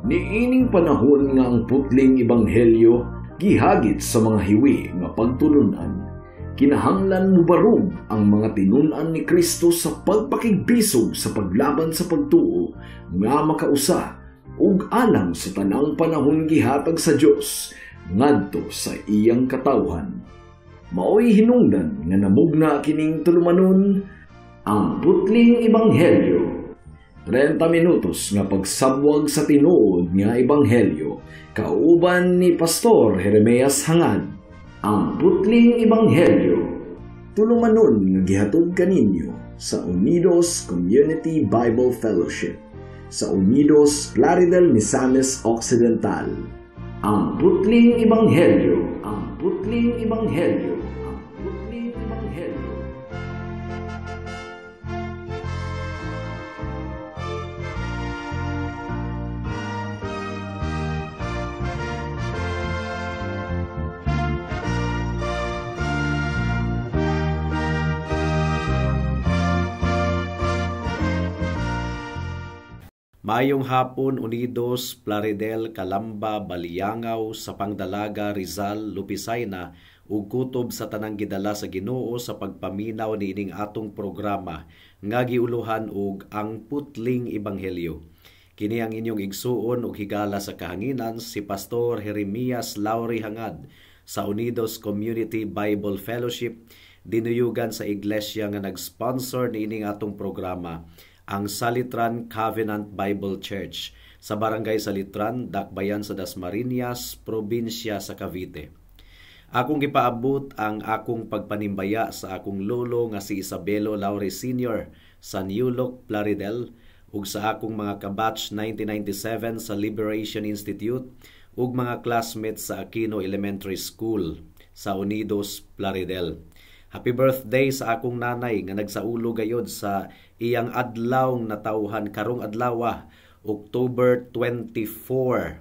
Niining panahon nga ang putling ebanghelyo gihagit sa mga hiwi nga pagtulunan, kinahanglan mubarog ang mga tinun-an ni Kristo sa pagpakigbisog sa paglaban sa pagtuo nga makausa ug alang sa tanang panahon gihatag sa Dios ngadto sa iyang katawhan. Maoy hinungdan nga namugna kining tulumanon ang putling ebanghelyo. 30 minutos nga pagsabwag sa tinuod nga ebanghelyo kauban ni Pastor Jeremias Hangad. Ang putling ebanghelyo, tulumanon nga gihatod kaninyo sa Unidos Community Bible Fellowship sa Unidos, Plaridel, Misamis Occidental. Ang putling ebanghelyo, ang putling ebanghelyo, ang putling ebanghelyo. Maayong hapon, Unidos, Plaridel, Calamba, Baliangao, Sapang Dalaga, Rizal, Lupisayna ug kutob sa tanang gidala sa Ginoo sa pagpaminaw niining atong programa nga giuluhan og ang Putling Ebanghelyo. Kini ang inyong igsuon ug higala sa kahanginan, si Pastor Jeremias Lauri Hangad sa Unidos Community Bible Fellowship, dinuyugan sa iglesia nga nag-sponsor niining atong programa, ang Salitran Covenant Bible Church sa Barangay Salitran, Dakbayan sa Dasmariñas, probinsya sa Cavite. Akong gipaabot ang akong pagpanimbaya sa akong lolo nga si Isabelo Laure Sr. sa New Look, Plaridel, ug sa akong mga kabatch 1997 sa Liberation Institute ug mga classmates sa Aquino Elementary School sa Unidos, Plaridel. Happy birthday sa akong nanay nga nagsaulo gayod sa iyang adlaw natawhan karong adlaw, October 24,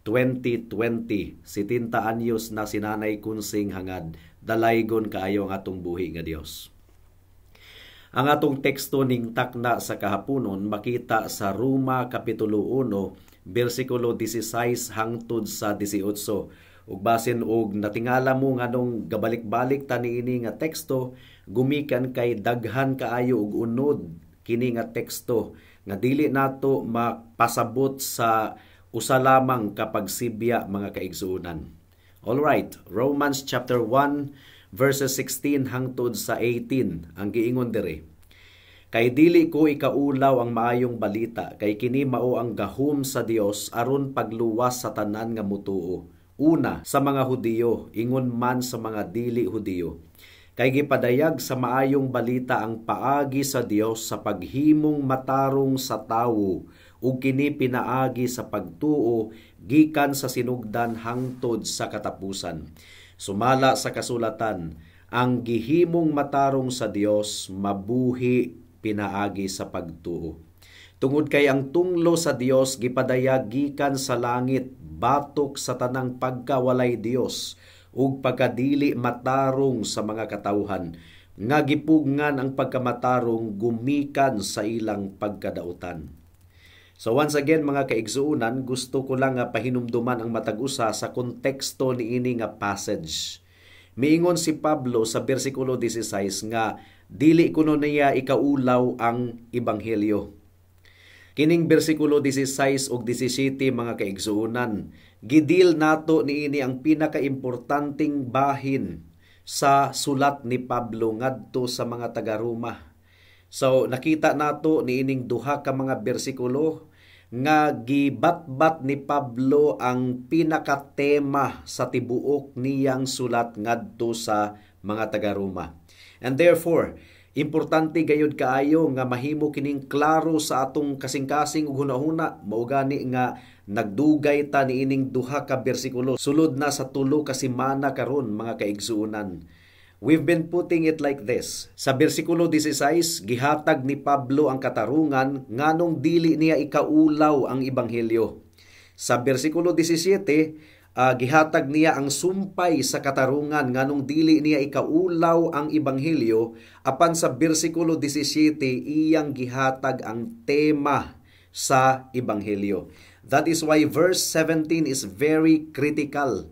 2020. 70 anyos na si Nanay Kunsing Hangad. Dalaygon kaayo ang atong buhi nga Dios. Ang atong teksto ning takna sa kahaponon makita sa Roma Kapitulo 1, bersikulo 16 hangtod sa 18. Ug basin og natingala mo nganong gabalik-balik ta niini nga teksto, gumikan kay daghan kaayo og unod kini nga teksto nga dili nato mapasabot sa usa lamang ka pagsibya, mga kaigsuonan. All right, Romans chapter 1 verses 16 hangtod sa 18 ang giingon diri. Kay dili ko ikaulaw ang maayong balita, kay kini mao ang gahom sa Dios aron pagluwas sa tanan nga mutuo. Una sa mga Hudiyo, ingon man sa mga dili Hudiyo. Kay gipadayag sa maayong balita ang paagi sa Dios sa paghimong matarong sa tawo, ug kini pinaagi sa pagtuo gikan sa sinugdan hangtod sa katapusan. Sumala sa kasulatan, ang gihimong matarong sa Dios mabuhi pinaagi sa pagtuo. Tungod kay ang tunglo sa Dios gipadayag gikan sa langit batok sa tanang pagkawalay Dios ug pagkadili matarong sa mga katawhan, nga gipugngan ang pagkamatarong gumikan sa ilang pagkadautan. So once again mga kaigsuonan, gusto ko lang nga pahinumduman ang matag usa sa konteksto niini nga passage. Miingon si Pablo sa bersikulo 16 nga dili kuno niya ikaulaw ang ebanghelyo. Kining bersikulo 16 ug 17 mga kaigsuonan, gidil nato niini ang pinakaimportanteng bahin sa sulat ni Pablo ngadto sa mga taga-Roma. So nakita nato niining duha ka mga bersikulo nga gibatbat ni Pablo ang pinakatema sa tibuok niyang sulat ngadto sa mga taga-Roma. And therefore, importante gayud kaayo nga mahimo kining klaro sa atong kasing-kasing ug hunahuna. Mao gani nga nagdugay ta niining duha ka bersikulo sulod na sa 3 ka semana karon mga kaigsuonan. We've been putting it like this. Sa bersikulo 16, gihatag ni Pablo ang katarungan nganong dili niya ikaulaw ang ebanghelyo. Sa bersikulo 17, gihatag niya ang sumpay sa katarungan nganong dili niya ikaulaw ang ebanghelyo. Apan sa bersikulo 17, iyang gihatag ang tema sa ebanghelyo. That is why verse 17 is very critical.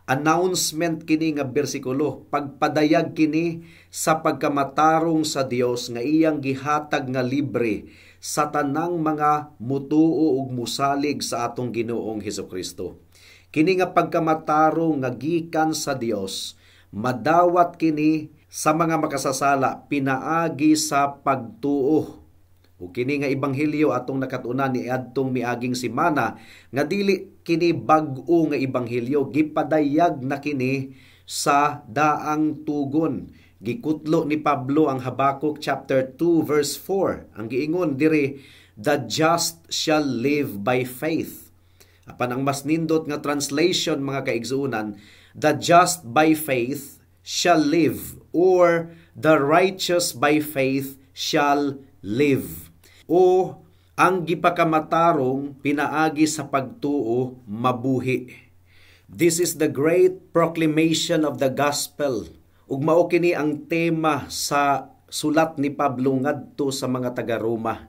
Announcement kini nga bersikulo, pagpadayag kini sa pagkamatarong sa Dios nga iyang gihatag nga libre sa tanang mga mutuo ug musalig sa atong Ginoong Hesukristo. Kini nga pagkamatarong nga gikan sa Dios, madawat kini sa mga makasasala pinaagi sa pagtuo. Ug kini nga ebanghelyo atong nakat-unan ni adtong miaging semana nga dili kini bag-o nga ebanghelyo, gipadayag na kini sa daang tugon. Gikutlo ni Pablo ang Habakuk chapter 2 verse 4. Ang giingon diri, "The just shall live by faith." Apan ang mas nindot nga translation, mga kaigsuonan, "The just by faith shall live," or "The righteous by faith shall live." O ang gipakamatarong pinaagi sa pagtuo mabuhi. This is the great proclamation of the gospel. Ug mao kini ang tema sa sulat ni Pablo ngadto sa mga taga-Roma.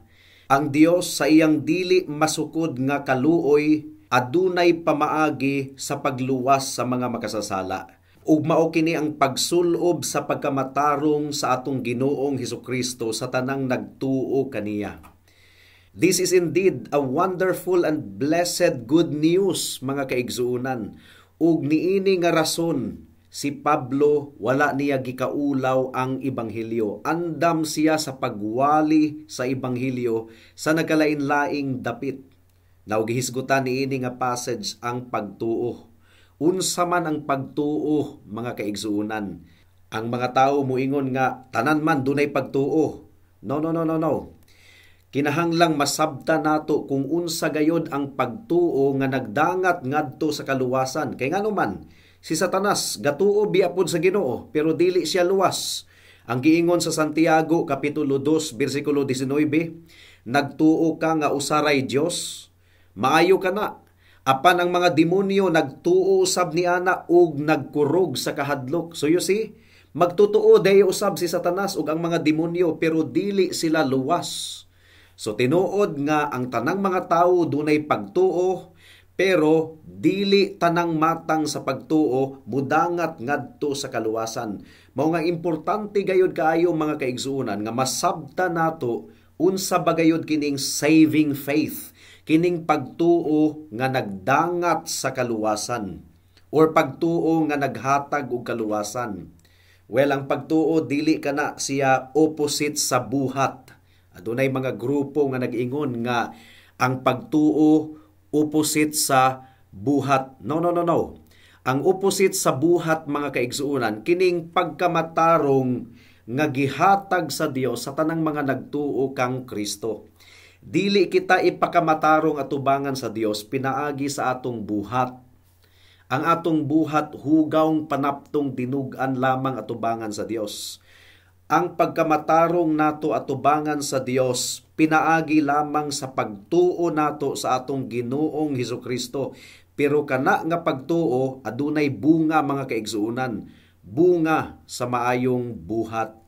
Ang Dios sa iyang dili masukod nga kaluoy adunay pamaagi sa pagluwas sa mga makasasala. Ug mao kini ang pagsulob sa pagkamatarong sa atong Ginoong Hesukristo sa tanang nagtuo kaniya. This is indeed a wonderful and blessed good news, mga kaigsuonan. Ug niini nga rason si Pablo wala niya gikaulaw ang ebanghelyo. Andam siya sa pagwali sa ebanghelyo sa nagkalain-laing dapit. Now gihisgutan niini nga passage ang pagtuo. Unsa man ang pagtuo, mga kaigsuonan? Ang mga tao muingon nga tanan man dunay pagtuo. No, no, no, no, no. Kinahanglang masabta nato kung unsa gayod ang pagtuo nga nagdangat ngadto sa kaluwasan. Kay ngano man, si Satanas gatuo biya pod sa Ginoo pero dili siya luwas. Ang giingon sa Santiago kapitulo 2 bersikulo 19, "Nagtuo ka nga usaray Dios, maayo ka na. Apan ang mga demonyo nagtuo usab ni ana ug nagkurog sa kahadlok." So you see, magtotoo dayo usab si Satanas ug ang mga demonyo pero dili sila luwas. So tinuod nga ang tanang mga tawo dunay pagtuo pero dili tanang matang sa pagtuo mudangat ngadto sa kaluwasan. Mao nga importante gayud kaayo, mga kaigsuonan, nga masabta nato unsa ba gayud kining saving faith, kining pagtuo nga nagdangat sa kaluwasan or pagtuo nga naghatag og kaluwasan. Well, ang pagtuo dili kana siya opposite sa buhat. Adunay mga grupo nga nag-ingon nga ang pagtuo opposite sa buhat. No, no, no, no. Ang opposite sa buhat, mga kaigsuonan, kining pagkamatarong nga gihatag sa Dios sa tanang mga nagtuo kang Kristo. Dili kita ipakamatarong atubangan sa Dios pinaagi sa atong buhat. Ang atong buhat hugawng panaptong dinug-an lamang atubangan sa Dios. Ang pagkamatarong nato atubangan sa Dios pinaagi lamang sa pagtuo nato sa atong Ginoong Hesukristo. Pero kana nga pagtuo adunay bunga, mga kaigsuonan, bunga sa maayong buhat.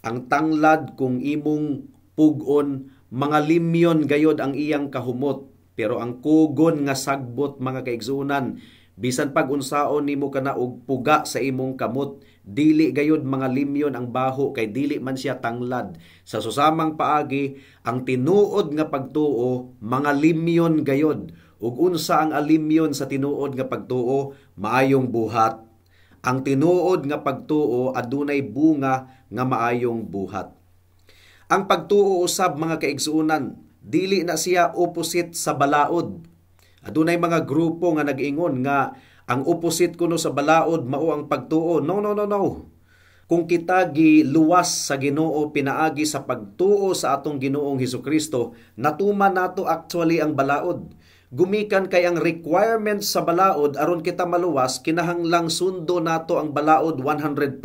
Ang tanglad, kung imong pugon, mga limyon gayod ang iyang kahumot, pero ang kugon nga sagbot, mga kaigsuonan, bisan pag unsaon nimo kana og puga sa imong kamot, dili gayod mga limyon ang baho kay dili man siya tanglad. Sa susamang paagi, ang tinuod nga pagtuo mga limyon gayod. Ug unsa ang alimyon sa tinuod nga pagtuo? Maayong buhat. Ang tinuod nga pagtuo adunay bunga nga maayong buhat. Ang pagtuo usab, mga kaigsuonan, dili na siya opposite sa balaod. Adunay mga grupo nga nag-ingon nga ang opposite kuno sa balaod mao ang pagtuo. No, no, no, no. Kung kita giluwas sa Ginoo pinaagi sa pagtuo sa atong Ginoong Hesukristo, natuman nato actually ang balaod. Gumikan kay ang requirement sa balaod aron kita maluwas, kinahanglang sundo nato ang balaod 100%.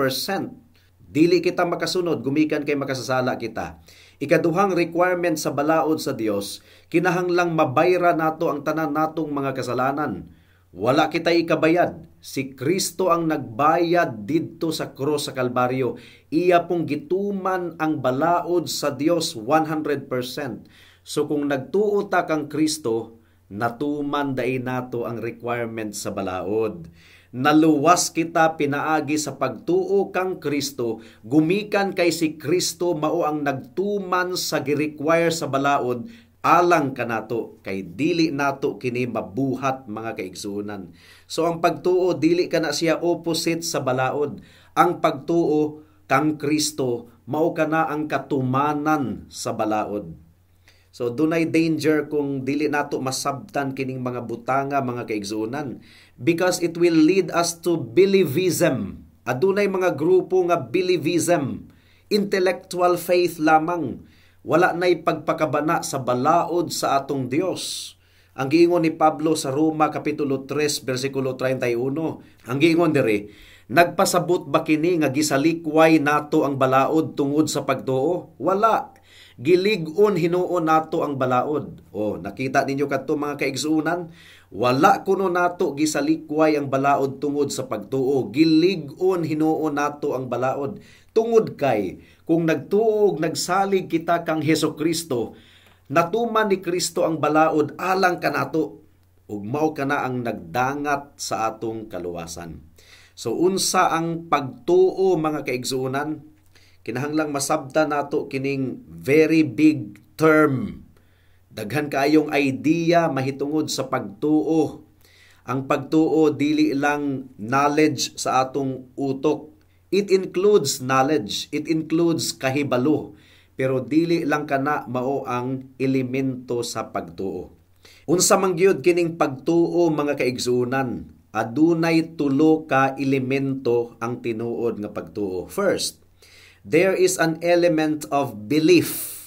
Dili kita makasunod gumikan kay makasasala kita. Ikaduhang requirement sa balaod sa Dios, kinahanglang mabayra nato ang tanan natong mga kasalanan. Wala kita ikabayad. Si Kristo ang nagbayad didto sa krus sa Kalbaryo. Iya pong gituman ang balaod sa Dios 100%. So kung nagtuo ta kang Kristo, Natuman dai nato ang requirement sa balaod. Naluwas kita pinaagi sa pagtuo kang Kristo, gumikan kay si Kristo mao ang nagtuman sa gi-require sa balaod alang kanato, kay dili nato kini mabuhat, mga kaigsuonan. So ang pagtuo, dili kana siya opposite sa balaod. Ang pagtuo kang Kristo mao kana ang katumanan sa balaod. So dunay danger kung dili nato masabtan kining mga butanga, mga kaigsuonan, because it will lead us to believism. Adunay mga grupo nga believism, intellectual faith lamang. Wala na'y pagpakabana sa balaod sa atong Dios. Ang giingon ni Pablo sa Roma kapitulo 3 bersikulo 31, ang giingon diri, "Nagpasabot ba kini nga gisalikway nato ang balaod tungod sa pagtuo? Wala. Gilig-on hinuon nato ang balaod." Oh, nakita ninyo kadto, mga kaigsuonan, wala kuno nato gisalikway ang balaod tungod sa pagtuo. Gilig-on hinuon nato ang balaod. Tungod kay kung nagtuo, nagsalig kita kang Heso Kristo, natuman ni Kristo ang balaod alang kanato ug mao kana ang nagdangat sa atong kaluwasan. So unsa ang pagtuo, mga kaigsuonan? Kinahanglang masabta nato kining very big term. Daghan kaayong idea mahitungod sa pagtuo. Ang pagtuo, dili lang knowledge sa atong utok. It includes knowledge, it includes kahibalo, pero dili lang kana mao ang elemento sa pagtuo. Unsa man gyud kining pagtuo, mga kaigsuonan? Adunay tulo ka elemento ang tinuod nga pagtuo. First, there is an element of belief.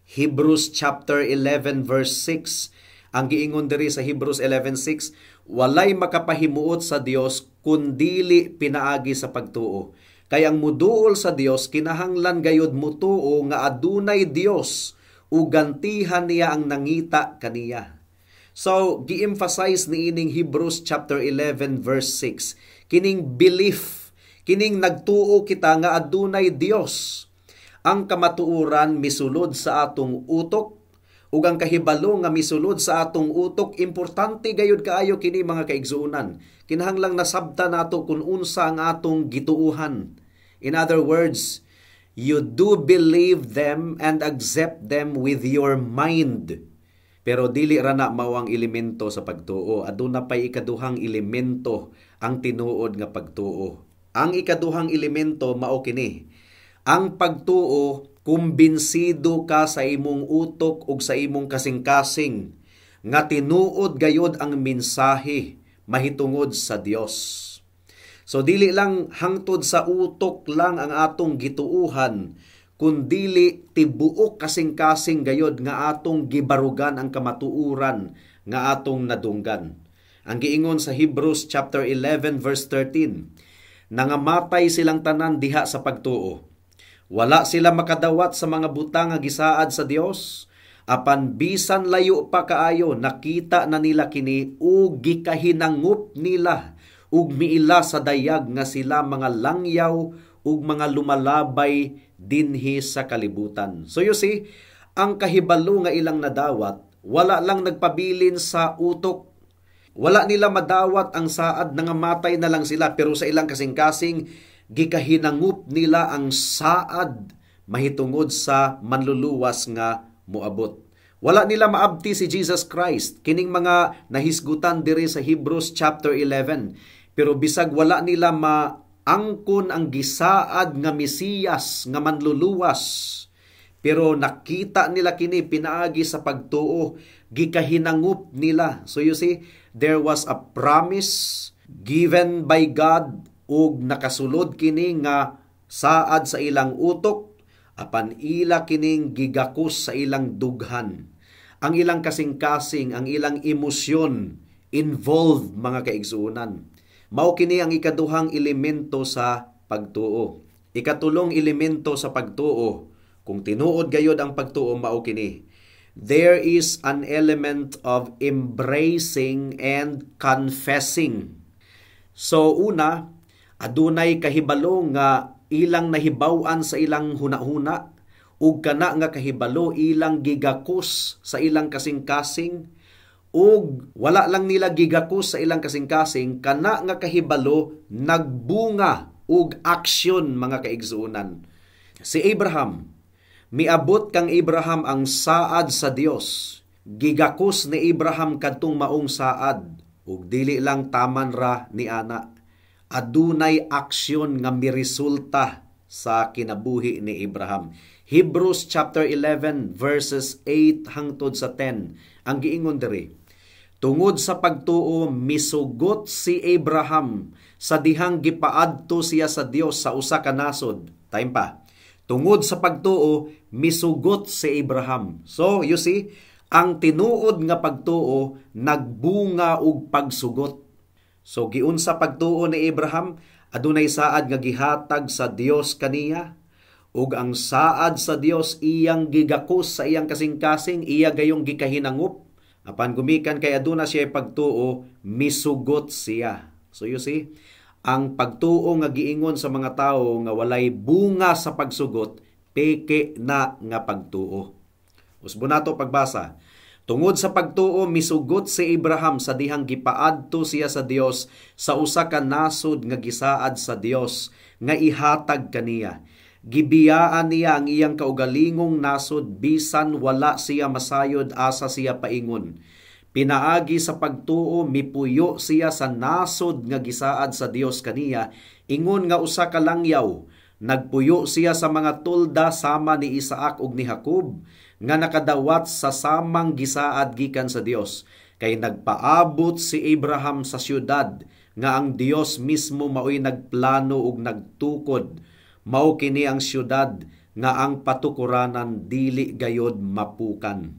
Hebrews chapter 11 verse 6. Ang giingon diri sa Hebrews 11:6, walay makapahimuot sa Dios kun dili pinaagi sa pagtuo. Kay ang muduol sa Dios kinahanglan gayud mutuo nga adunay Dios ug gantihan niya ang nangita kaniya. So, gi-emphasize niining Hebrews chapter 11 verse 6 kining belief, kining nagtuo kita nga adunay Dios. Ang kamatuoran misulod sa atong utok ug ang kahibalo nga misulod sa atong utok, importante gayud kaayo kini, mga kaigsuonan. Kinahanglang nasabta nato kung unsa ang atong gituuhan. In other words, you do believe them and accept them with your mind. Pero dili ra na mao ang elemento sa pagtuo. Aduna pay ikaduhang elemento ang tinuod nga pagtuo. Ang ikaduhang elemento mao kini. Ang pagtuo, kumbinsido ka sa imong utok ug sa imong kasing-kasing nga tinuod gayod ang mensahe mahitungod sa Dios. So dili lang hangtod sa utok lang ang atong gituuhan, kundili tibuok kasing-kasing gayod nga atong gibarugan ang kamatuoran nga atong nadunggan. Ang giingon sa Hebrews chapter 11 verse 13, nangamatay silang tanan diha sa pagtuo. Wala sila makadawat sa mga butang nga gisaad sa Dios, apan bisan layo pa kaayo, nakita na nila kini ug gikahinangup nila ug miila sa dayag nga sila mga langyaw ug mga lumalabay dinhi sa kalibutan. So you see, ang kahibalo nga ilang nadawat, wala lang nagpabilin sa utok. Wala nila madawat ang saad, nangamatay na lang sila, pero sa ilang kasing-kasing gikahinangup nila ang saad mahitungod sa manluluwas nga moabot. Wala nila maabti si Jesus Christ kining mga nahisgutan diri sa Hebrews chapter 11. Pero bisag wala nila maangkon ang gisaad nga Mesiyas nga manluluwas, pero nakita nila kini pinaagi sa pagtuo, gikahinangup nila. So you see, there was a promise given by God ug nakasulod kini nga saad sa ilang utok, apan ila kining gigakos sa ilang dughan. Ang ilang kasing-kasing, ang ilang emosyon involved, mga kaigsuonan. Mao kini ang ikaduhang elemento sa pagtuo. Ikatulong elemento sa pagtuo, kung tinuod gayod ang pagtuo, mao kini. There is an element of embracing and confessing. So una, adunay kahibalo nga ilang nahibaw-an sa ilang hunahuna ug kana nga kahibalo ilang gigakos sa ilang kasing-kasing Ug wala lang nila gigakos sa ilang kasing-kasing, kana nga kahibalo nagbunga og aksyon, mga kaigsuonan. Si Abraham, miabot kang Abraham ang saad sa Dios. Gigakos ni Abraham kadtong maong saad ug dili lang taman ra ni ana. Adunay aksyon nga miresulta sa kinabuhi ni Abraham. Hebrews chapter 11 verses 8 hangtod sa 10 ang giingon diri. Tungod sa pagtuo, misugot si Abraham sa dihang gipaadto siya sa Dios sa usa ka nasod. Time pa. Tungod sa pagtuo, misugot si Abraham. So, you see, ang tinuod nga pagtuo nagbunga og pagsugot. So, giunsa pagtuo ni Abraham, adunay saad nga gihatag sa Dios kaniya, ug ang saad sa Dios iyang gigakos sa iyang kasing-kasing, iya gayong gikahinangup. Apan gumikan kay aduna siya pagtuo, misugot siya. So you see, ang pagtuo nga giingon sa mga tawo nga walay bunga sa pagsugot, peke na nga pagtuo. Usbon nato pagbasa. Tungod sa pagtuo, misugot si Abraham sa dihang gipaadto siya sa Dios sa usa ka nasod nga gisaad sa Dios nga ihatag kaniya. Gibiyaan niya ang iyang kaugalingong nasod bisan wala siya masayod asa siya paingon. Pinaagi sa pagtuo, mipuyo siya sa nasod nga gisaad sa Dios kaniya, ingon nga usa ka langyaw. Nagpuyo siya sa mga tolda sama ni Isaac ug ni Jacob nga nakadawat sa samang gisaad gikan sa Dios. Kay nagpaabot si Abraham sa syudad nga ang Dios mismo maoy nagplano ug nagtukod. Mao kini ang syudad nga ang patukuranan dili gayod mapukan.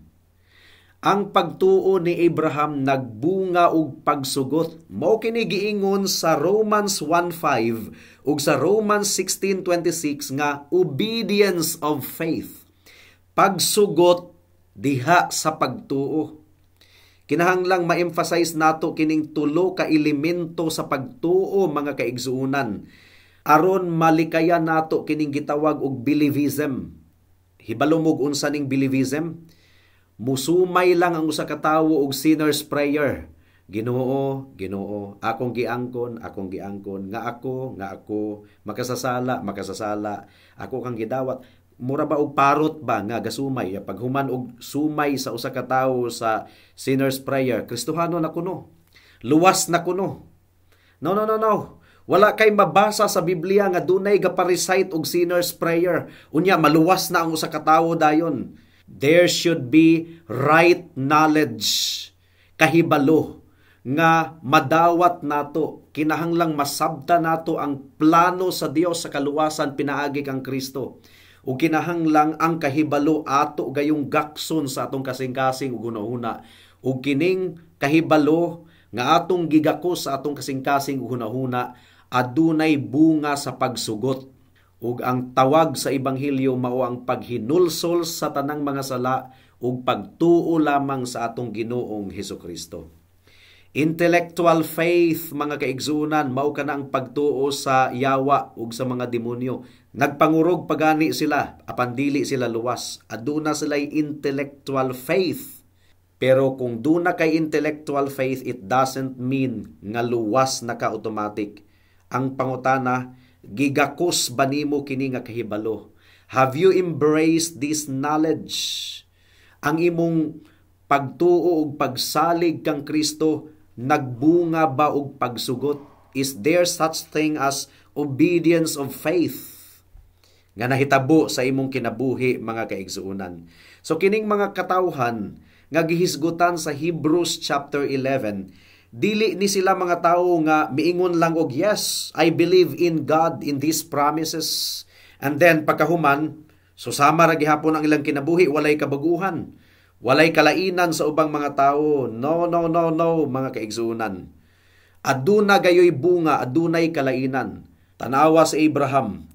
Ang pagtuo ni Abraham nagbunga og pagsugot. Mao kini giingon sa Romans 1:5 ug sa Romans 16:26 nga obedience of faith. Pagsugot diha sa pagtuo. Kinahanglang ma-emphasize nato kining tulo ka elemento sa pagtuo, mga kaigsuonan, aron malikayan nato kining gitawag og believism. Hibalo mo unsa ning believism? Musumay lang ang usa ka tawo og sinner's prayer. Ginoo, Ginoo, akong giangkon nga ako makasasala, makasasala, ako kang gidawat. Mura ba og parot ba nga gasumay? Paghuman og sumay sa usa ka tawo sa sinner's prayer, Kristohano na kuno. Luwas na kuno. No, no, no, no. Wala kay mabasa sa Biblia nga dunay gapa-recite og sinner's prayer. Unya maluwas na ang usa ka tawo dayon. There should be right knowledge, kahibalo nga madawat nato. Kinahanglang masabta nato ang plano sa Dios sa kaluwasan pinaagi kang Kristo. Ug kinahanglang ang kahibalo ato gayong gakson sa atong kasing-kasing ug hunahuna. Ug kining kahibalo nga atong gigakos sa atong kasing-kasing ug hunahuna adunay bunga sa pagsugot. Ug ang tawag sa ebanghelyo mao ang paghinulsol sa tanang mga sala ug pagtuo lamang sa atong Ginoong Hesukristo. Intellectual faith, mga kaigsuonan, mao kana ang pagtuo sa yawa ug sa mga demonyo. Nagpangurog pagani sila apan dili sila luwas. Aduna sila intellectual faith. Pero kung duna kay intellectual faith, it doesn't mean nga luwas na ka automatic. Ang pangutana, gigakos ba nimo kini nga kahibalo? Have you embraced this knowledge? Ang imong pagtuo ug pagsalig kang Kristo nagbunga ba og pagsugot? Is there such thing as obedience of faith nga nahitabo sa imong kinabuhi, mga kaigsuonan? So kining mga katawhan nga gihisgutan sa Hebrews chapter 11, dili ni sila mga tawo nga miingon lang og "Yes, I believe in God, in these promises." And then pagkahuman, susama ra gihapon ang ilang kinabuhi, walay kabaguhan. Walay kalainan sa ubang mga tao. No, no, no, no, mga kaigsuonan. Aduna gayoy bunga, adunay kalainan. Tanawa si Abraham,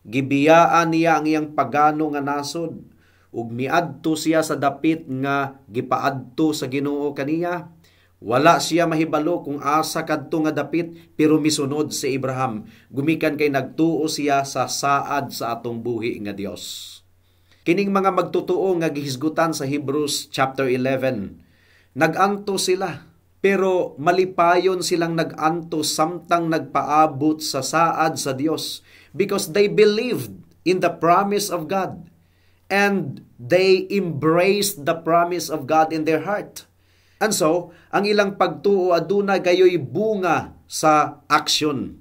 gibiyaan niya ang iyang pagano nga nasod ug miadto siya sa dapit nga gipaadto sa Ginoo kaniya. Wala siya mahibalo kung asa kadto nga dapit, pero misunod si Abraham gumikan kay nagtuo siya sa saad sa atong buhi nga Dios. Kining mga magtotoo nga gihisgutan sa Hebrews chapter 11, Nag-antos sila, pero malipayon silang nag-antos samtang nagpaabot sa saad sa Dios because they believed in the promise of God and they embraced the promise of God in their heart. And so, ang ilang pagtuo aduna gayoy bunga sa action.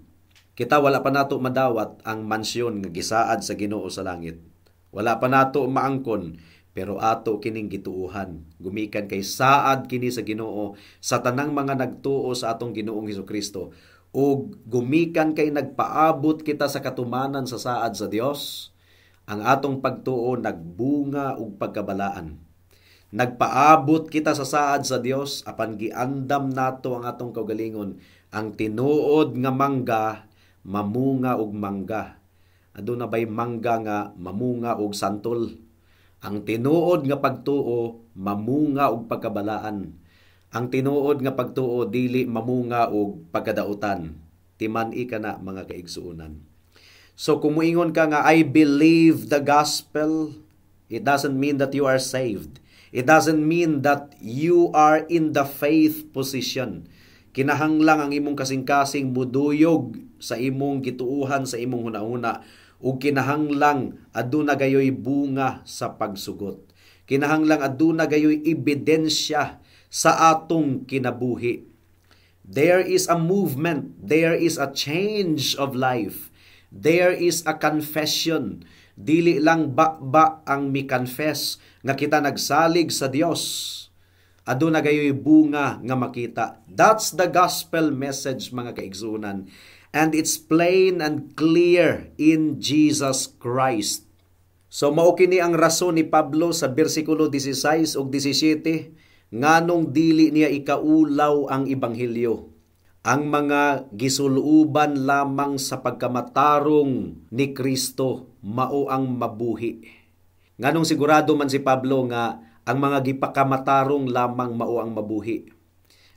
Kita, wala pa nato madawat ang mansyon nga gisaad sa Ginoo sa langit. Wala pa nato maangkon, pero ato kining gituuhan gumikan kay saad kini sa Ginoo sa tanang mga nagtuo sa atong Ginoong Hesukristo. Ug gumikan kay nagpaabot kita sa katumanan sa saad sa Dios, ang atong pagtuo nagbunga og pagkabalaan. Nagpaabot kita sa saad sa Dios, apan giandam nato ang atong kaugalingon, ang tinuod nga mangga mamunga og mangga. Aduna bay mangga nga mamunga og santol? Ang tinuod nga pagtuo mamunga og pagkabalaan. Ang tinuod nga pagtuo dili mamunga og pagkadautan. Timan-i kana, mga kaigsuonan. So kung muingon ka nga "I believe the gospel," it doesn't mean that you are saved. It doesn't mean that you are in the faith position. Kinahanglang ang imong kasing-kasing muduyog sa imong gituuhan sa imong hunahuna ug kinahanglang aduna gayoy bunga sa pagsugot. Kinahanglang aduna gayoy ebidensya sa atong kinabuhi. There is a movement, there is a change of life. There is a confession. Dili lang ba-ba ang mi-confess nga kita nagsalig sa Dios. Aduna gayoy bunga nga makita. That's the gospel message, mga kaigsuonan. And it's plain and clear in Jesus Christ. So mao kini ang rason ni Pablo sa bersikulo 16 ug 17 nganong dili niya ikaulaw ang ebanghelyo. Ang mga gisuluban lamang sa pagkamatarong ni Kristo mao ang mabuhi. Nganong sigurado man si Pablo nga ang mga gipakamatarong lamang mao ang mabuhi?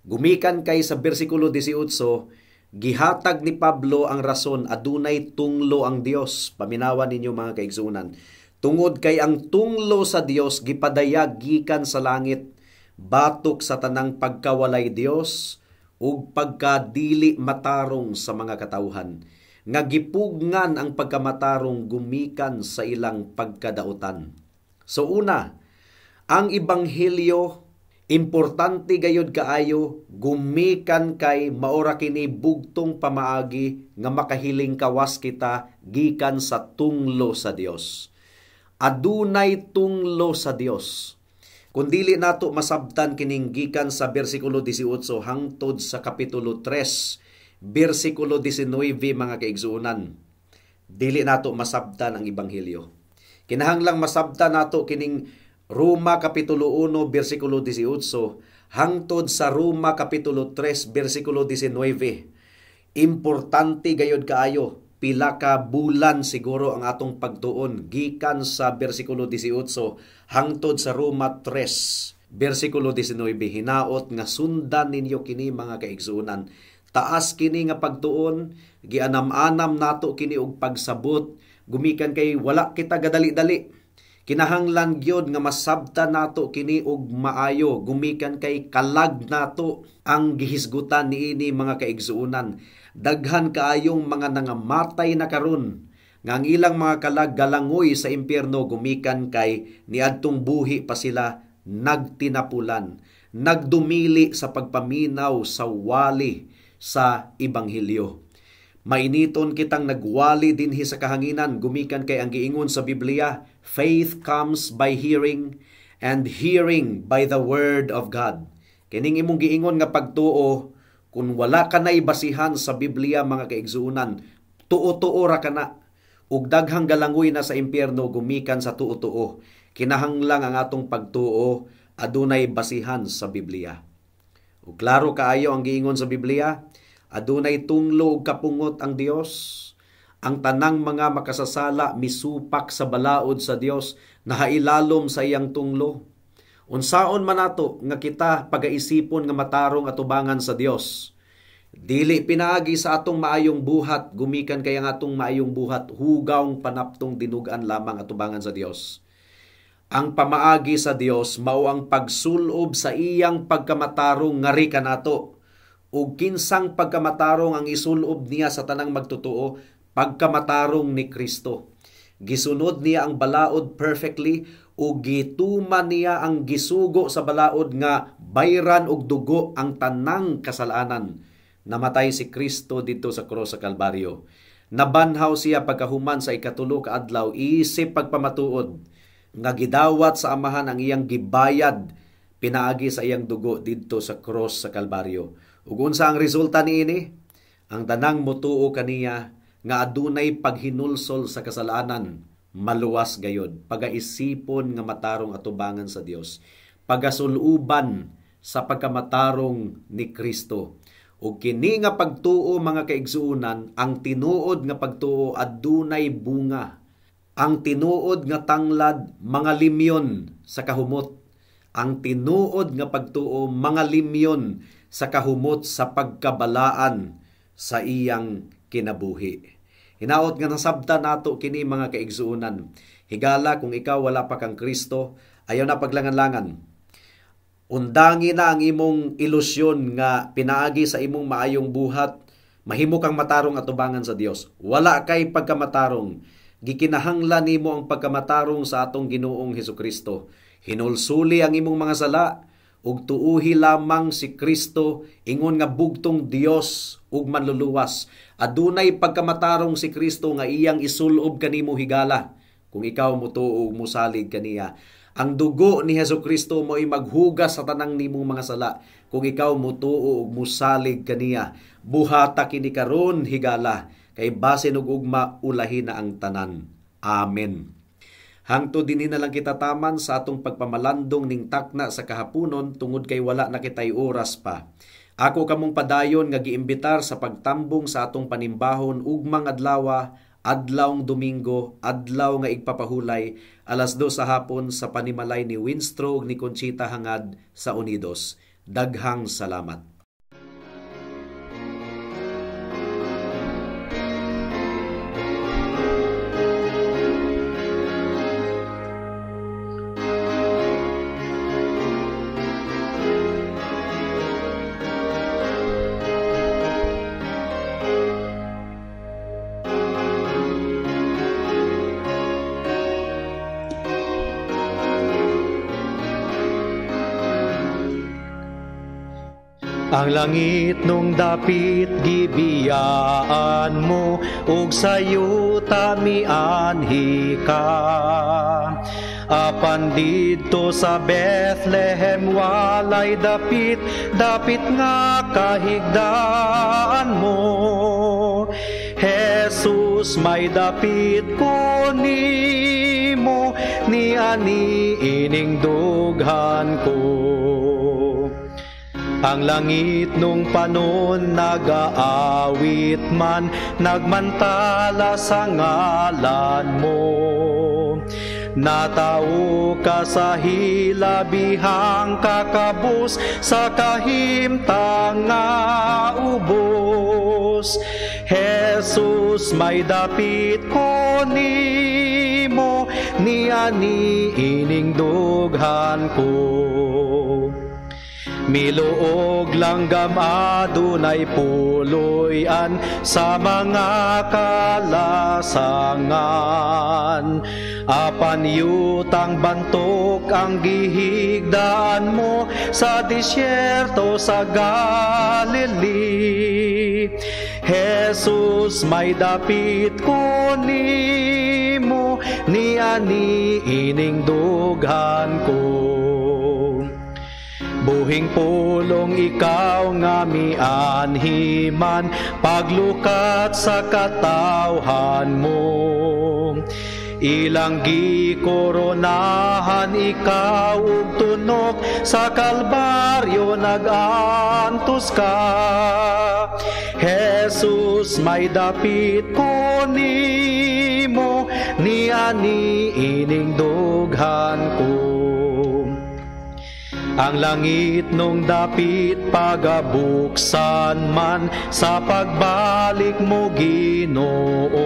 Gumikan kay sa bersikulo 18, gihatag ni Pablo ang rason: adunay tunglo ang Dios. Paminawan ninyo, mga kaigsuonan. Tungod kay ang tunglo sa Dios gipadayag gikan sa langit batok sa tanang pagkawalay Dios ug pagkadili matarong sa mga katawhan nga gipugngan ang pagkamatarong gumikan sa ilang pagkadautan. So una, ang ebanghelyo importante gayud kaayo gumikan kay maora kini bugtong pamaagi nga makahiling kawas kita gikan sa tunglo sa Dios. Adunay tunglo sa Dios. Kung dili nato masabtan kining gikan sa bersikulo 18 hangtod sa kapitulo 3 bersikulo 19, mga kaigsuonan, dili nato masabtan ang ebanghelyo. Kinahanglang masabtan nato kining Roma kapitulo 1 bersikulo 18 hangtod sa Roma kapitulo 3 bersikulo 19. Importante gayod kaayo. Pila ka bulan siguro ang atong pagtuon gikan sa bersikulo 18 hangtod sa Roma 3 bersikulo 19. Hinaot nga sundan ninyo kini, mga kaigsuonan. Taas kini nga pagtuon, gianam-anam nato kini og pagsabot gumikan kay wala kita gadali-dali. Kinahanglan gyud nga masabtan nato kini og maayo gumikan kay kalag nato ang gihisgutan niini, mga kaigsuonan. Daghan kaayong mga nangamatay na karon nga ang ilang mga kalag galangoy sa impyerno gumikan kay niadtong buhi pa sila nagtinapulan, nagdumili sa pagpaminaw sa wali sa ebanghelyo. Mainiton kitang nagwali dinhi sa kahanginan gumikan kay ang giingon sa Biblia, faith comes by hearing and hearing by the word of God. Kining imong giingon nga pagtuo, kung wala ka na basihan sa Biblia, mga kaigsuonan, tuo-tuo ra kana. Ug daghang galangoy na sa impyerno gumikan sa tuo-tuo. Kinahanglang ang atong pagtuo adunay basihan sa Biblia. Ug klaro kaayo ang giingon sa Biblia, adunay tunglo ug kapungot ang Dios. Ang tanang mga makasasala misupak sa balaod sa Dios, nahailalom sa iyang tunglo. Unsaon man nato nga kita pagaisipon nga matarong atubangan sa Dios? Dili pinaagi sa atong maayong buhat gumikan kay ang atong maayong buhat hugawng panaptong dinugan lamang atubangan sa Dios. Ang pamaagi sa Dios mao ang pagsulob sa iyang pagkamatarong ngari kanato. Ug kinsang pagkamatarong ang isulob niya sa tanang magtotoo? Pagkamatarong ni Kristo. Gisunod niya ang balaod perfectly ug gituman niya ang gisugo sa balaod nga bayran og dugo ang tanang kasalanan. Namatay si Kristo didto sa krus sa Kalbaryo. Nabanhaw siya pagkahuman sa ikatulo ka adlaw isip pagpamatuod nga gidawat sa Amahan ang iyang gibayad pinaagi sa iyang dugo didto sa krus sa Kalbaryo. Ug unsa ang resulta niini? Ang tanang motuo kaniya nga adunay paghinulsol sa kasalanan, maluwas gayod, pagaisipon nga matarong atubangan sa Dios, pagasuluban sa pagkamatarong ni Kristo. Ug kini nga pagtuo, mga kaigsuonan, ang tinuod nga pagtuo adunay bunga. Ang tinuod nga tanglad mga limyon sa kahumot. Ang tinuod nga pagtuo mga limyon sa kahumot sa pagkabalaan sa iyang kinabuhi. Hinaot nga nasabta nato kini, mga kaigsuonan. Higala, kung ikaw wala pa kang Kristo, ayaw na paglangan-langan. Undangi na ang imong ilusyon nga pinaagi sa imong maayong buhat, mahimo kang matarong atubangan sa Dios. Wala kay pagkamatarong. Gikinahanglan nimo ang pagkamatarong sa atong Ginoong Hesukristo. Hinulsuli ang imong mga sala ug tuuhi lamang si Kristo ingon nga bugtong Dios ug manluluwas. Adunay pagkamatarong si Kristo nga iyang isulob kanimo, higala, kung ikaw motuo ug mosalig kaniya. Ang dugo ni Hesukristo mo'y maghugas sa tanang nimong mga sala kung ikaw motuo ug mosalig kaniya. Buhata kini karon, higala, kay basin ug ugma ulahi na ang tanan. Amen. Hangtod dinhi na lang kita taman sa atong pagpamalandong ning takna sa kahaponon tungod kay wala na kitay oras pa. Ako kamong padayon nga giimbitar sa pagtambong sa atong panimbahon ugmang adlawa, adlawng Domingo, adlaw nga igpapahulay, 2:00 sa hapon sa panimalay ni Winstro ug ni Conchita Hangad sa Unidos. Daghang salamat. Ang langit nung dapit gibiyaan mo, ug sa yuta mianhi ka. Apan didto sa Bethlehem walay dapit, dapit nga kahigdaan mo. Jesus, may dapit ko nimo, niani ining dughan ko. Ang langit nung panon nagaawit man, nagmantala sa ngalan mo. Natao ka sa hilabihang kakabus, sa kahimtang nga ubos. Jesus, may dapit ko nimo, niani ining dughan ko. Miluog langgam adunay puloy-an sa mga kalasangan. Apan yutang bantok ang gihigdaan mo sa disyerto sa Galilee. Jesus, may dapit ko nimo, niani ining dughan ko. Buhing pulong ikaw nga mianhiman, paglukat sa katawhan mo. Ilang gikoronahan ikaw ug tunok, sa Kalbaryo nag-antos ka. Jesus, may dapit ko nimo, niani ining dughan ko. Ang langit nung dapit pagabuksan man, sa pagbalik mo Ginoo.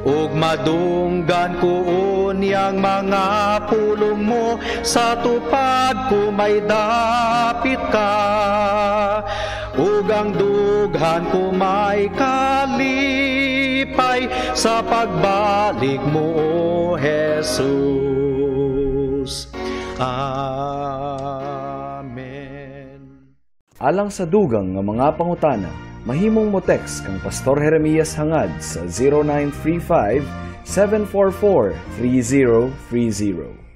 Ug madunggan ko unyang mga pulong mo, sa tupad ko may dapit ka. Ug ang dughan ko may kalipay sa pagbalik mo, O Jesus. Amen. Alang sa dugang nga mga pangutana, mahimong mo text kang Pastor Jeremias Hangad sa 0935 744 3030.